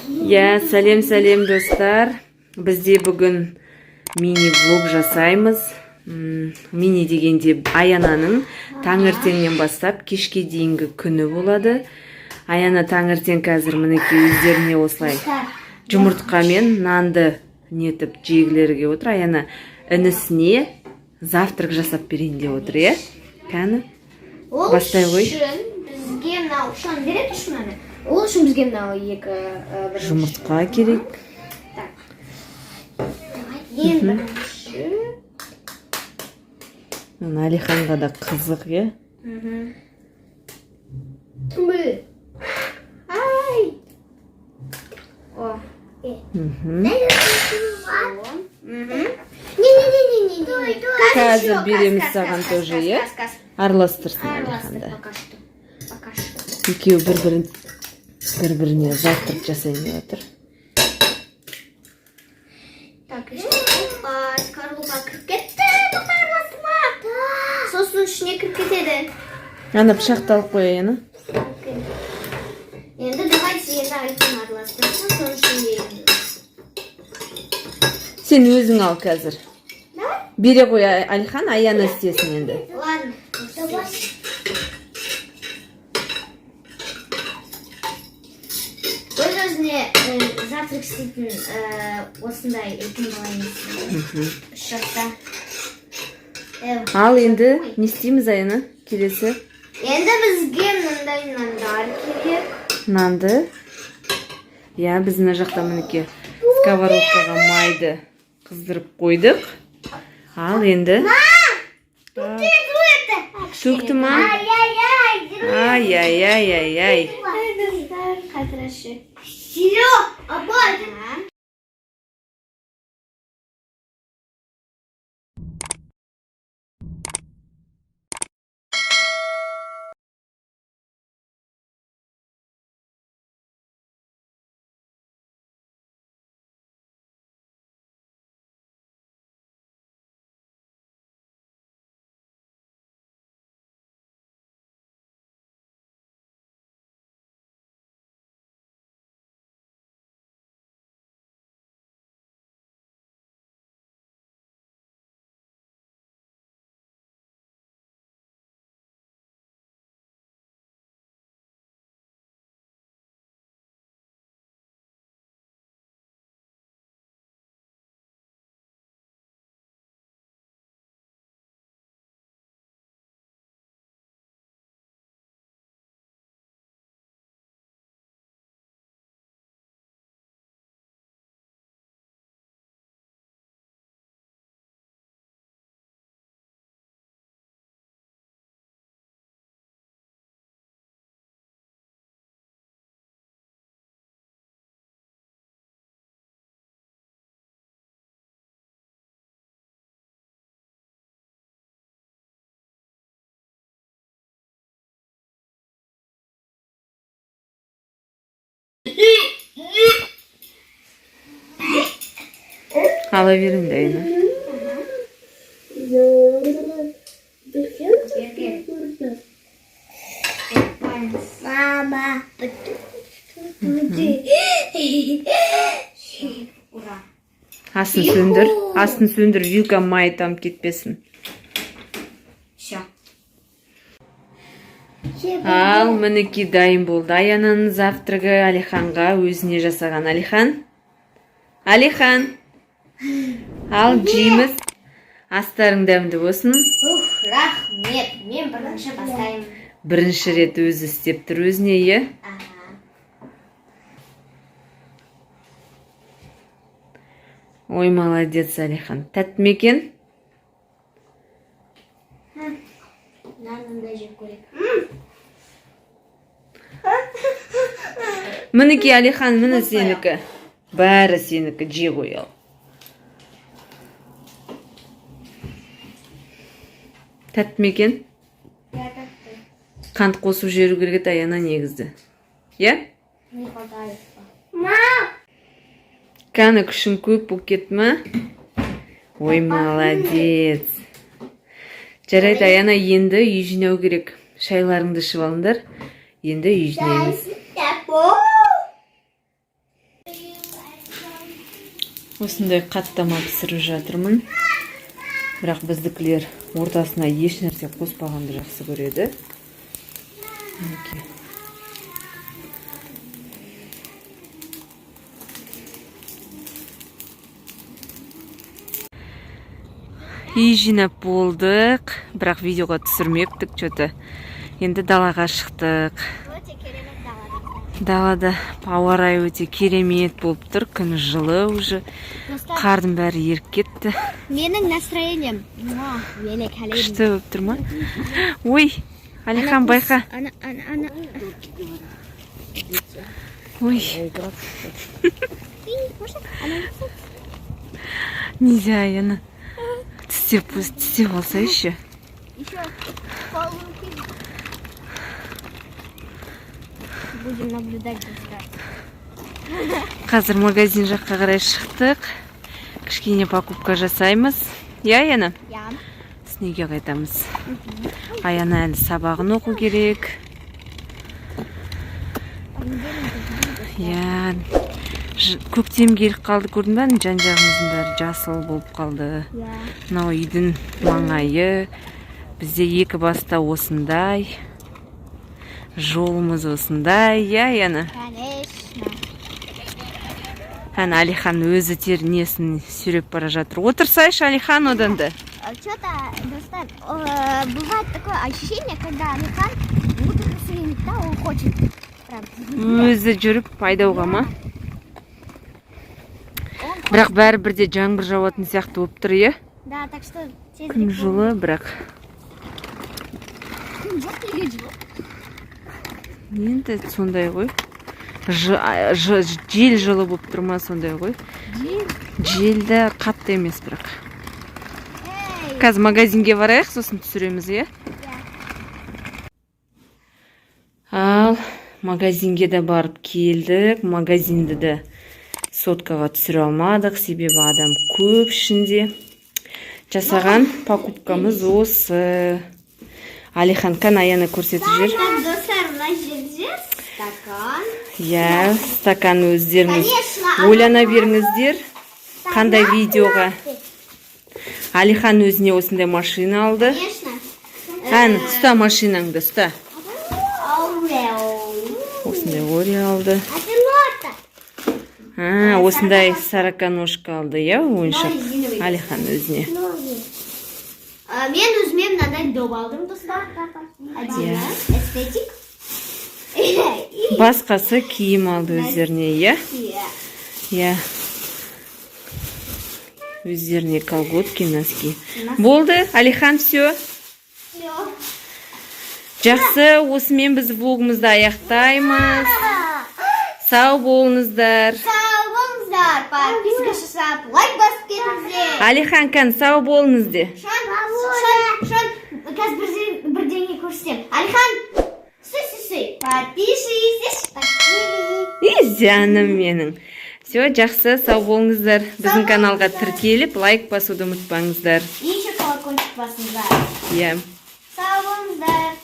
Иә, сәлем, сәлем, достар! Бізде бүгін мини влог жасаймыз. Мини дегенде Аянаның таңертеңнен бастап кешке дейінгі күні болады. Аяна таңертең қазір, мінекей, өздеріне осылай жұмыртқа мен нанды нетіп жегілері келіп отыр. Аяна інісіне завтрак жасап берейін деп отыр, иә? Кәні, Ол бастай ғой. үшін бізге мынау шон бере тұршы мынаны. Ол үшін бізге мынау екі бірінші. Жұмыртқа керек. Так. Давай ең бірінші. Мына Алиханға да қызық, иә? Ай. О. Не-не-не-не-не. Қазір береміз саған тоже, иә? Араластырсын Араластыр Алихан да. пока что. Пока что. Екеуі бір бірін бір біріне завтрак жасайын деп отыр. Так, опа, скорлупа кіріп кетті. Тоқта, араластырма. Сосын ішіне кіріп кетеді. Ана пышақты алып қой, Аяна. Окей. Енді давайте, енді Алихан араластырсын, соның ішінде енді. Сен өзің ал қазір. Давай. Бере қой, Алихан, Аяна істесін енді. Ладно. Давай. Өз өзіне завтрак істейтін осындай үлкен бала емес. 3 жаста. Ал енді не істейміз, Аяна, келесі? Енді бізге мындай нандар керек. Нанды, иә. Біз мына жақта, мінекей, сковородкаға майды қыздырып қойдық. Ал енді төкті ма? Ай-яй-яй. Ай, ай, ай, ай, ай! Ай, достар, қазір. Серег, апа. Ала бер енді, Аяна. Бер. Мама. Ура. Астын сөндір, астын сөндір, вилка май тамып кетпесін. Все. Ал мінекей, дайын болды Аянаның завтрагы. Алиханға өзіне жасаған. Алихан, Алихан, ал жейміз. Астарың дәмді болсын. Ух, рахмет. Мен бірінші бастаймын. Бірінші рет өзі істеп тұр өзіне, иә? Ага. Ой, молодец, Алихан! Тәтті ме екен? Нанын да жеп көрейік. Мінекей, Алихан, міне, сенікі, бәрі сенікі, жей ғой. Ал тәтті ме екен? Иә, тәтті. Қант қосып жіберу керек еді, Аяна, негізі, иә? Не хватает. Кәні, күшің көп болып кетті ма? Ой, молодец! Жарайды, Аяна, енді үй жинау керек. Шайларыңды ішіп алыңдар, енді үй жинаймыз. Осындай қаттама пісіріп жатырмын, бірақ біздікілер ортасына еш нәрсе қоспағанды жақсы көреді. Мінекей. Үй жинап болдық, бірақ видеоға түсірмептік че-то. Енді далаға шықтық. Өте керемет далада. Далада ауа райы өте керемет болып тұр, күн жылы уже. Достар, Қардың бәрі еріп кетті. Менің настроением муа, великолепно. Күшті болып тұр ма? Ой, Алихан, байқа. Ана, ана, ана. Ой. Можно? Ана. Нельзя, Аяна. Тістеп, тістеп алса еще. Еще полруки. Будем наблюдать, достар. Қазір магазин жаққа қарай шықтық, кішкене покупка жасаймыз, иә, Аяна? Иә. Сосын үйге қайтамыз. Аяна әлі сабағын оқу керек. Иә, көктем келіп қалды, көрдің бе? Жан жағымыздың бәрі жасыл болып қалды. Иә. Мынау үйдің маңайы бізде екі баста осындай, жолымыз осындай, иә, Аяна? Конечно. Әне, Алихан өзі тер несін сүйреп бара жатыр. Отырсайшы, Алихан, одан да. Что-то, достар, бывает такое ощущение, когда Алихан отырғысы келмейді да, он хочет прям. Өзі жүріп айдауға ма? Он Бірақ бәрібір де жаңбыр жауатын сияқты болып тұр, иә? Да, так что тезірек. Күн жылы, бірақ. Күн жоқ, неге жылы? Енді сондай ғой. Жел жылы болып тұр ма, сондай ғой. Жел. Жел де қатты емес, бірақ. Эй! Қазір магазинге барайық, сосын түсіреміз, иә? Ал магазинге де барып келдік. Магазинді де соткаға түсіре алмадық, себебі адам көп ішінде. Жасаған покупкамыз осы. Алихан, кән, Аяна көрсетіп жібер. Так, достар, мына жерде стакан. Иә, стакан. Өздеріңіз Конечно, ойлана беріңіздер, қандай видеоға. Алихан өзіне осындай машина алды. Конечно. Ән, ұста машинаңды, ұста. Орео. Осындай Орео алды. Это лота. А, осындай сороконожка алды, иә, ойыншық. Резиновый. Алихан өзіне. А, мен өзіме мынадай доп алдым, достар. Әдемі. Эстетик. И Басқасы киім алды өздеріне, иә? Иә. Иә, өздеріне колготки, носки болды. Алихан, все. Всё. Жақсы, осымен біз влогымызды аяқтаймыз. Сау болыңыздар. Сау болыңыздар. Подписка жасап, лайк басып кетіңіздер. Алихан, кән, сау болыңыз де. Шан, Шан, Шан, қазір бірдеңе көрсетемін. Алихан, сүй, сүй, сүй. Подпишитесь. И жаным менің. Все, жақсы, сау болыңыздар. Біздің каналға тіркеліп, лайк басуды ұмытпаңыздар. И еще колокольчик басыңыздар. Иә. Сау болыңыздар.